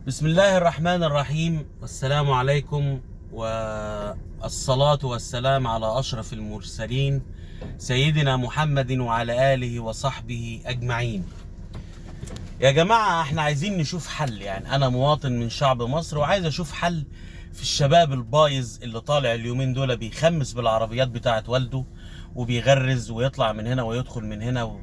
بسم الله الرحمن الرحيم، والسلام عليكم، والصلاة والسلام على أشرف المرسلين سيدنا محمد وعلى آله وصحبه أجمعين. يا جماعة احنا عايزين نشوف حل، يعني أنا مواطن من شعب مصر وعايز أشوف حل في الشباب البايظ اللي طالع اليومين دول بيخمس بالعربيات بتاعت والده وبيغرز ويطلع من هنا ويدخل من هنا.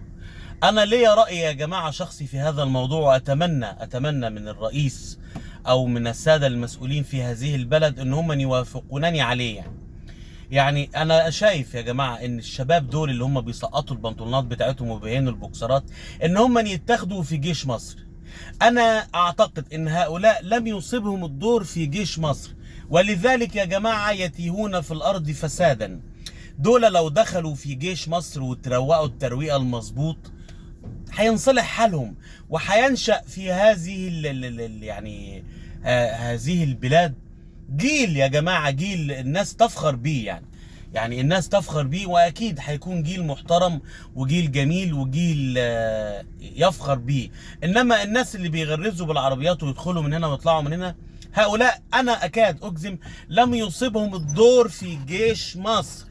أنا ليا رأي يا جماعة شخصي في هذا الموضوع، وأتمنى من الرئيس أو من السادة المسؤولين في هذه البلد إن هم يوافقونني عليه. يعني أنا شايف يا جماعة إن الشباب دول اللي هم بيسقطوا البنطلونات بتاعتهم وبيهينوا البوكسرات إن هم يتاخدوا في جيش مصر. أنا أعتقد إن هؤلاء لم يصيبهم الدور في جيش مصر، ولذلك يا جماعة يتيهون في الأرض فسادا. دول لو دخلوا في جيش مصر وتروقوا الترويقة المظبوط هينصلح حالهم، وهينشأ في هذه يعني هذه البلاد جيل يا جماعة، جيل الناس تفخر بيه، يعني الناس تفخر بيه، وأكيد هيكون جيل محترم وجيل جميل وجيل يفخر بيه. إنما الناس اللي بيغرزوا بالعربيات ويدخلوا من هنا ويطلعوا من هنا، هؤلاء أنا أكاد أجزم لم يصيبهم الدور في جيش مصر.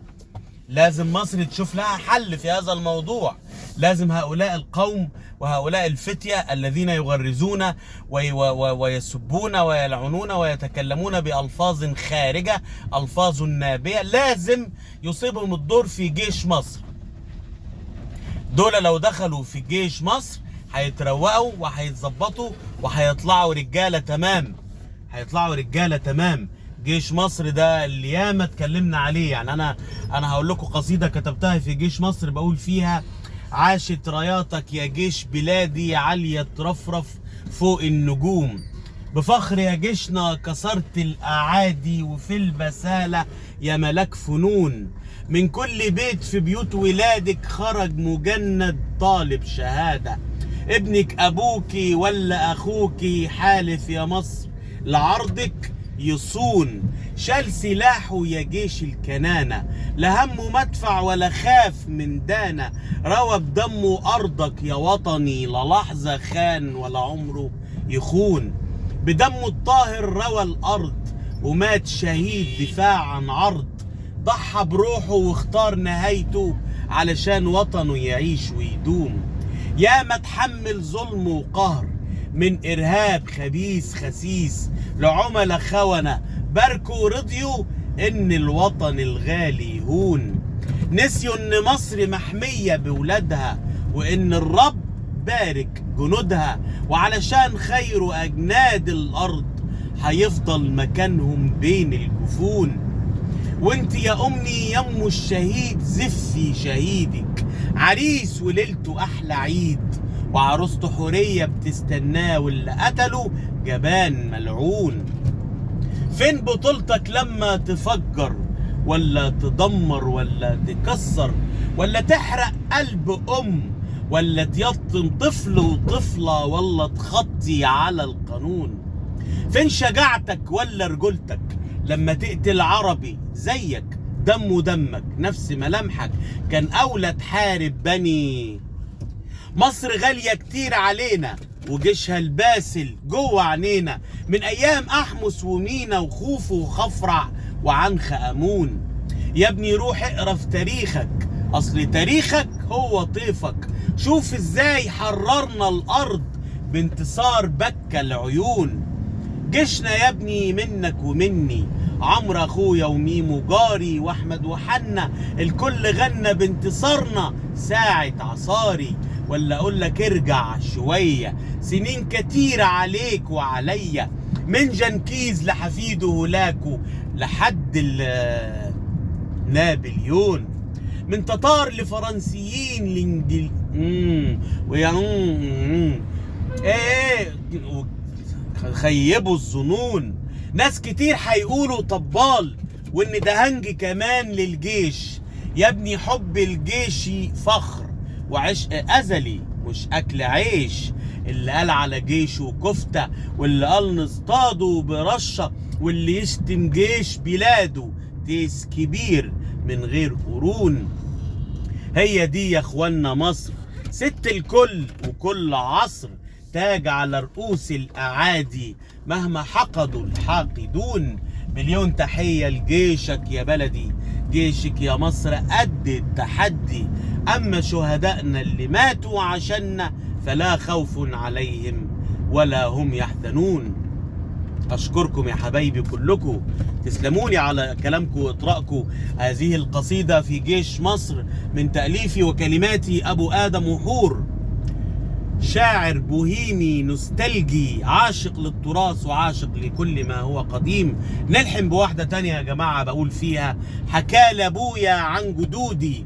لازم مصر تشوف لها حل في هذا الموضوع. لازم هؤلاء القوم وهؤلاء الفتية الذين يغرزون ويسبون ويلعنون ويتكلمون بألفاظ خارجة، ألفاظ نابية، لازم يصيبهم الدور في جيش مصر. دول لو دخلوا في جيش مصر هيتروقوا وهيتظبطوا وهيطلعوا رجالة تمام، هيطلعوا رجالة تمام. جيش مصر ده اللي ياما اتكلمنا عليه، يعني انا هقول لكم قصيدة كتبتها في جيش مصر بقول فيها: عاشت راياتك يا جيش بلادي عالية ترفرف فوق النجوم، بفخر يا جيشنا كسرت الاعادي، وفي البسالة يا ملاك فنون، من كل بيت في بيوت ولادك خرج مجند طالب شهادة، ابنك ابوكي ولا اخوكي حالف يا مصر لعرضك يصون، شال سلاحه يا جيش الكنانة، لا همه مدفع ولا خاف من دانة، روى بدمه أرضك يا وطني، لا لحظة خان ولا عمره يخون، بدمه الطاهر روى الأرض ومات شهيد دفاع عن عرض، ضحى بروحه واختار نهايته علشان وطنه يعيش ويدوم، يا ما تحمل ظلم وقهر من إرهاب خبيث خسيس لعملاء خونة، باركوا رضيوا إن الوطن الغالي يهون، نسيوا إن مصر محمية بولادها وإن الرب بارك جنودها، وعلشان خير أجناد الأرض هيفضل مكانهم بين الجفون. وانت يا أمي يم الشهيد زفي شهيدك، عريس وليلته أحلى عيد، وعروسته حورية بتستناه واللي قتله جبان ملعون. فين بطولتك لما تفجر ولا تدمر ولا تكسر ولا تحرق قلب أم ولا تيتم طفل وطفلة ولا تخطي على القانون؟ فين شجاعتك ولا رجولتك لما تقتل عربي زيك دم ودمك نفس ملامحك، كان أولى تحارب بني مصر. غالية كتير علينا وجيشها الباسل جوه عينينا، من أيام أحمس ومينا وخوفو وخفرع وعنخ أمون. يا ابني روح اقرا في تاريخك، أصل تاريخك هو طيفك، شوف ازاي حررنا الأرض بانتصار بكة العيون. جيشنا يا ابني منك ومني، عمرو اخويا وميمو جاري واحمد وحنا، الكل غنى بانتصارنا ساعة عصاري. ولا اقول لك ارجع شوية، سنين كتيرة عليك وعليا، من جنكيز لحفيده هولاكو لحد نابليون، من تتار لفرنسيين لانجل ويا ايه خيبوا الظنون. ناس كتير هيقولوا طبال وان ده هنج كمان للجيش. يا ابني حب الجيش فخر وعشق ازلي مش اكل عيش، اللي قال على جيشه كفته واللي قال نصطاده برشه واللي يشتم جيش بلاده تيس كبير من غير قرون. هي دي يا اخوانا مصر، ست الكل وكل عصر تاج على رؤوس الأعادي، مهما حقدوا الحاقدون. مليون تحية لجيشك يا بلدي، جيشك يا مصر قد التحدي. أما شهدائنا اللي ماتوا عشاننا فلا خوف عليهم ولا هم يحزنون. أشكركم يا حبايبي كلكم، تسلموني على كلامكم وإطرائكم. هذه القصيدة في جيش مصر من تأليفي وكلماتي أبو آدم وحور، شاعر بوهيمي نوستالجي عاشق للتراث وعاشق لكل ما هو قديم. نلحم بواحدة تانية يا جماعة بقول فيها: حكى لأبويا عن جدودي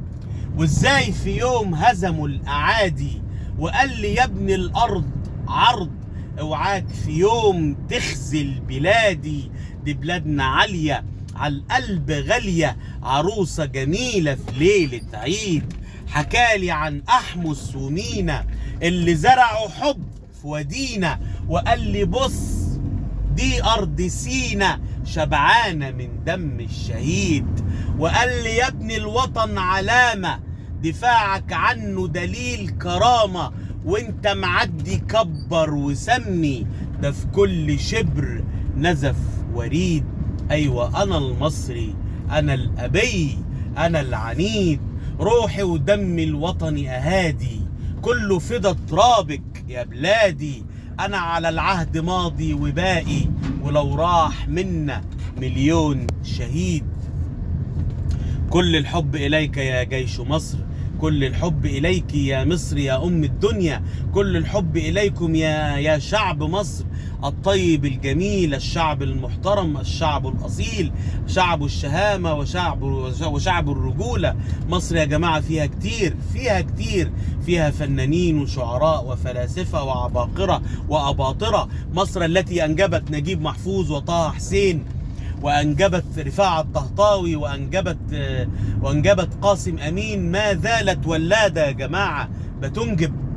وازاي في يوم هزموا الأعادي، وقال لي يا ابن الأرض عرض، اوعاك في يوم تخزل بلادي، دي بلادنا عالية على القلب غالية، عروسة جميلة في ليلة عيد. حكالي عن أحمس ومينا اللي زرعوا حب في ودينا، وقال لي بص دي أرض سينا شبعانة من دم الشهيد. وقال لي يا ابن الوطن علامة، دفاعك عنه دليل كرامة، وانت معدي كبر وسمي، ده في كل شبر نزف وريد. أيوة أنا المصري، أنا الأبي، أنا العنيد، روحي ودمي الوطني أهادي، كله فدا ترابك يا بلادي، أنا على العهد ماضي وباقي، ولو راح منا مليون شهيد. كل الحب إليك يا جيش مصر، كل الحب إليك يا مصر يا أم الدنيا، كل الحب إليكم يا شعب مصر الطيب الجميل، الشعب المحترم، الشعب الأصيل، شعب الشهامة وشعب الرجولة. مصر يا جماعة فيها كتير، فيها كتير، فيها فنانين وشعراء وفلاسفة وعباقرة وأباطرة. مصر التي أنجبت نجيب محفوظ وطه حسين، وأنجبت رفاعة الطهطاوي، وأنجبت قاسم أمين. ما زالت ولادة يا جماعة،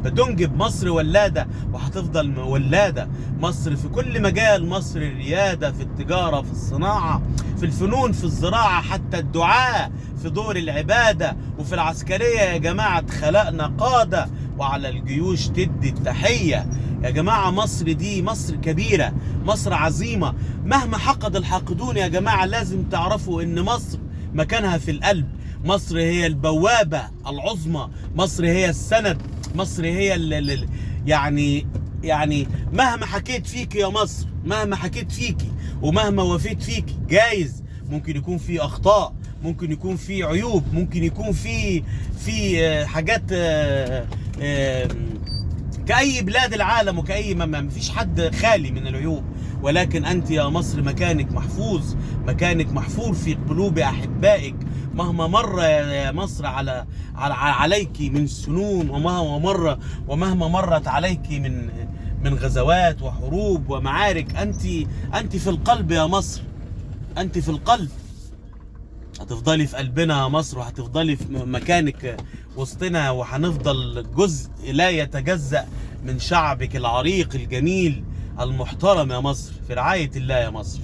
بتنجب مصر ولادة، وهتفضل ولادة. مصر في كل مجال، مصر الريادة في التجارة، في الصناعة، في الفنون، في الزراعة، حتى الدعاء، في دور العبادة، وفي العسكرية يا جماعة اتخلقنا قادة، وعلى الجيوش تدي التحية. يا جماعة مصر دي مصر كبيرة، مصر عظيمة. مهما حقد الحاقدون يا جماعة لازم تعرفوا ان مصر مكانها في القلب. مصر هي البوابة العظمى، مصر هي السند، مصر هي ال يعني مهما حكيت فيك يا مصر، مهما حكيت فيكي ومهما وفيت فيكي، جايز ممكن يكون في اخطاء، ممكن يكون في عيوب، ممكن يكون في حاجات كأي بلاد العالم وكأي ما فيش حد خالي من العيوب، ولكن أنت يا مصر مكانك محفوظ، مكانك محفور في قلوب أحبائك. مهما مر يا مصر على عليك من سنون، ومهما مرت عليك من غزوات وحروب ومعارك، أنت في القلب يا مصر، أنت في القلب، هتفضلي في قلبنا يا مصر، وهتفضلي في مكانك وسطنا، وهنفضل جزء لا يتجزأ من شعبك العريق الجميل المحترم يا مصر. في رعاية الله يا مصر.